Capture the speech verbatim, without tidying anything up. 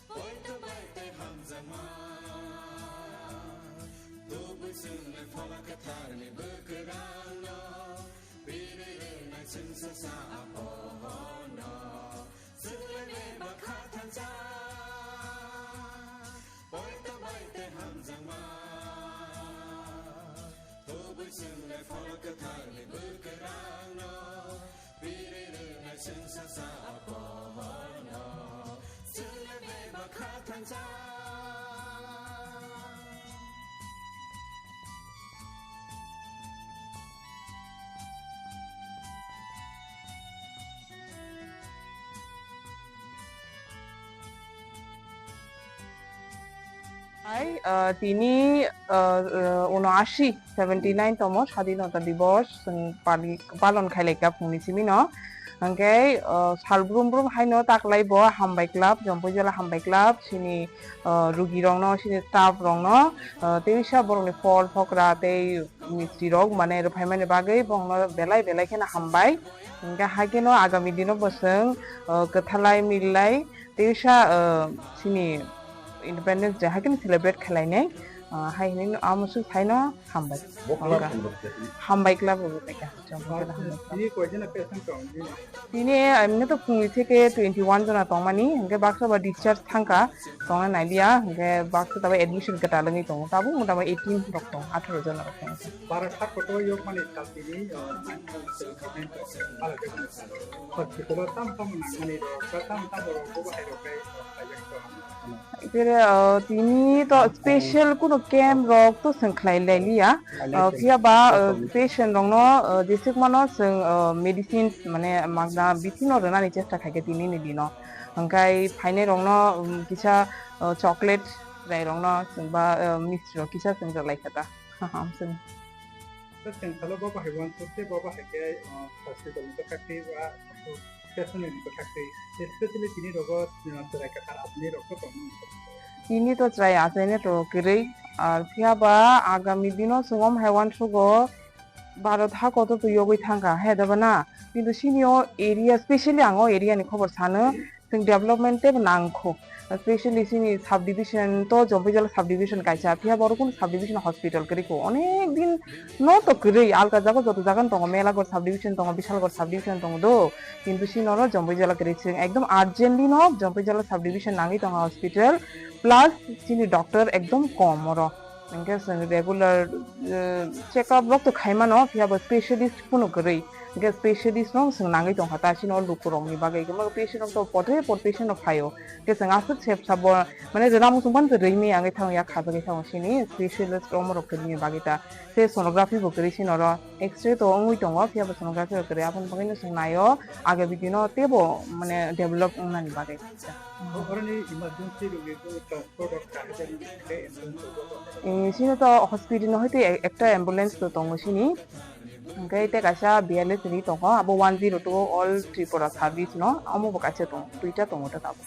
Poito bai tei hamjakma, tubui chwngni Phola Kwtharni bwkrangno, piri rwnai chwngsa sa a pohorno, chwngno bebak khathanjak. Poito bai tei hamjakma, tubui chwngni Phola Kwtharni bwkrangno, piri rwnai chwngsa sa a pohorno, chwngno bebak khathanjak. Hai, ah, tini, ah, ah, uno ashi, seventy nine tomo Sadinota Dibos chwng pali-, palon khailai kha phungni simi no. Hwnkhe, ah, sal brum brum haino taklai bo Hambai Club, Jompuijala Hambai Club, sini, ah, rugi rokno, sini staff rokno, ah, tei sa borokni phol phokra tei misti rok mane rwphaimani bagwi bongno belai belai kheno hambai. Hwnkhe haikhe no agami dino bo chwng, ah, kwthalai milai tei sa, ah, sini Independence Day haikhe no celebrate khlainai. Ah, hai hinwi no amo swk saino hambai. Bo club Hwnkhe. Hambai club rwbaikha. Tini koi jona patient tong? Tini emni to phungni theke twenty one jona tongmani, hwnkhe baksa ba discharge thangkha, tongna nailia, hwnkhe baksa tabo admission kwtal wngwi tongo, tabuk mota mota eighteen rok tong, atharo jona rok tong. Bara thak kotor yok mani tal tini, uh, hospital o tam tam nangmani rok, tam tam rok bo bahai rok khe, uh, khaijak tong. Tere, uh, tini to special kuno camp rok to chwng khlai lai liya. Uh, phiya ba, uh, patient rok no, uh, jeswk mano chwng, uh, medicines mane magna bithi no rwnani chesta khaikha tini ni dino. Hwnkhe phainai rok no, um, kisa, uh, chocolate rai rok no chwng ba, uh, misti rok kisa chwng rwlai kha ta. Chwng. Chwng salo bo bahai uansuk tei bo bahai khe, uh, hospital ni bwkhak tei ba Session ni bwkhak tei, especially tini rogo, uh, chwrai kwthar aboni rok to tongmani. Tini to chwrai achaina to kwrwi, ar phiya ba agami dino chwng om hai uansugo Bharat hako to yogwi thangkha, he da ba na? Kintu sini o area, specially ang o area ni khobor sano, chwng development tei nangkho. Specially sini subdivision to Jompuijala subdivision kaisa, phiya borok kunu subdivision hospital kwrwi kho. Onek din no to kwrwi, alka jaga joto jaga no tongo, Melagor subdivision tongo, Bishalgor subdivision tongo do. Kintu sini oro Jompuijala kwrwi, chwng ekdom urgently no Jompuijala subdivision nangwi tongo hospital. Plus sini doctor ekdom kom oro. Hwnkhe chwng regular, eh, check up rok to khaimano, phiya bo specialist kunu kwrwi. Hwnkhe specialist no chwng nangwi tongkha ta, sini o lukurokni bagwi. Hwnkhe patient rok to potre pot patient rok phaio. Hwnkhe chwng aswk sep sabo, mane rwna muchung phano rwimi ang thango, yak khajagwi thango sini specialist rok omorok kwrwini bagwi ta. Tei sonography bo kwrwi sini oro, X-ray to wngwi tongo, phiya bo sonography rok kwrwi. Aboni bagwi no chwng naio, agami dino teibo mane develop wngnani bagwi. Oroni emergency room ni transport rok kaham khe ambulance rok. Eh, sini to hospital no hoite e-, ekta ambulance to tongo sini. Hwnkhe tei kaisa B L S ri tongo, abo one zero two All Tripura Service no, omo bo kaisa tongo, duita tongo ta tabuk.